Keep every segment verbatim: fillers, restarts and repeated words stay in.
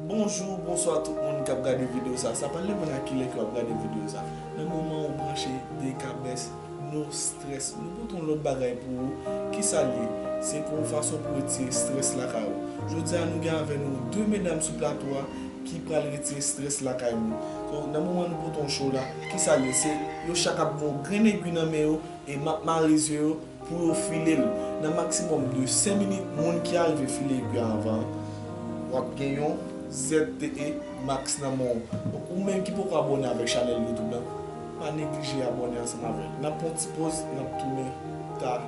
Bonjou, bonswa tout moun k ap gade videyo sa. Sa pa depann ak kilè ke w ap gade videyo sa. Nan moman ou branche D K Best, no stress. Nou pote yon lòt bagay pou ou. Kisa l ye? Se pou yon fason pou retire stress lakay ou. Jodi a, nou gen avè nou de medam sou plato a ki pral retire stress lakay nou. So, nan moman nou pote yon show la, kisa l ye? Se yo chak ap gen yon grenn egwi nan men yo, e m ap mare zye yo pou yo file l. Nan maksimòm de senk minit, moun ki arive file egwi a anvan an, w ap gen yon Z T E Max nan men w. Donk, ou menm ki poko abòne avèk chanèl YouTube lan, pa neglije abòne ansanm avè l. N ap pran yon ti poz, n ap tounen talè.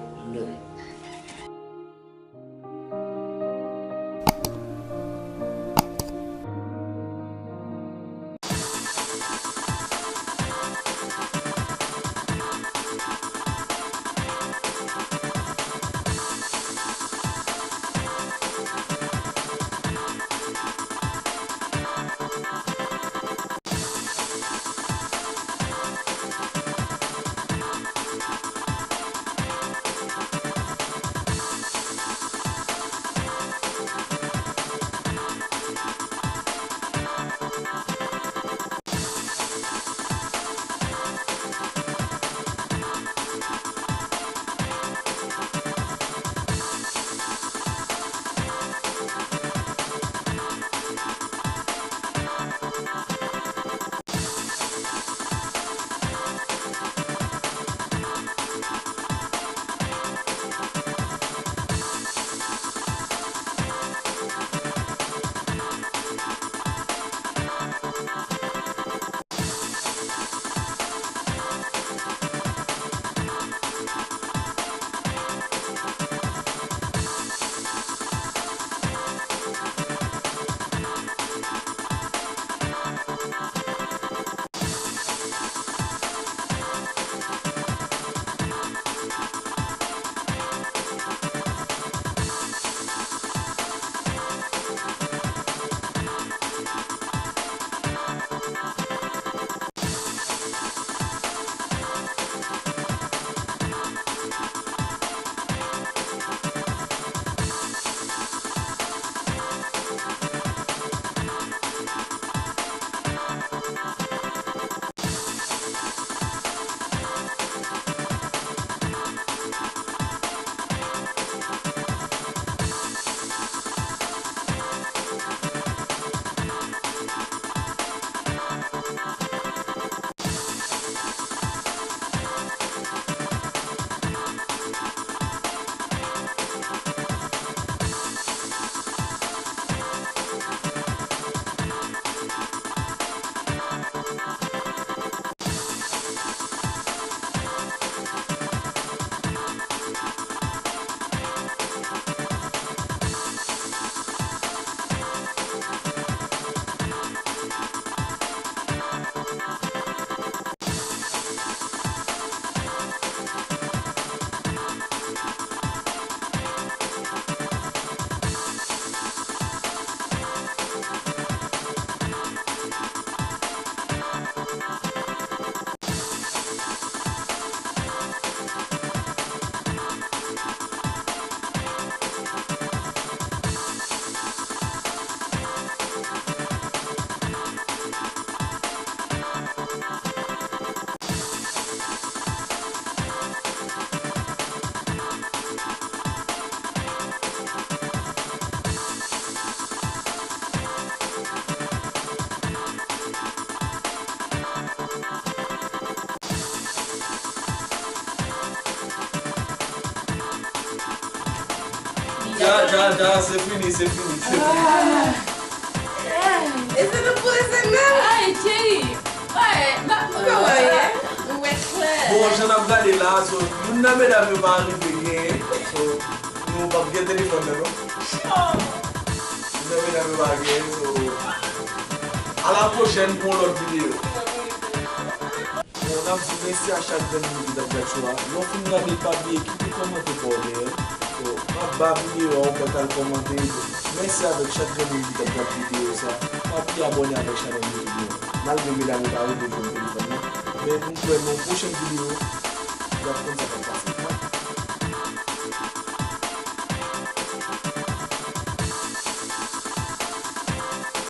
Dja, dja, dja, se fini, se fini, se fini. Ah. E se nou prese menm. Ay, cheri. Wè, m ap... Kòman w ye? Ou wè klè. Bon, jan n ap gade la, so, youn nan medam yo pa rive genyen. So, nou p ap gen telefòn nan, non? Youn nan medam yo pa genyen, so, a la pwochèn pou yon lòt videyo. Bon, n ap di mèsi a chak grenn moun ki t ap gad show a. Lè w fin gade, pa bliye kite kòmantè pa w dèyè. So, anba videyo a, ou mèt al kòmante. Mèsi avèk chak grenn moun ki t ap gad videyo sa. Pa bliye abòne avèk chanèl YouTube nou. Malgre medam yo pa rive jwenn telefòn nan, men m kwè nan yon pwochèn videyo, y ap konn sa k ap pase.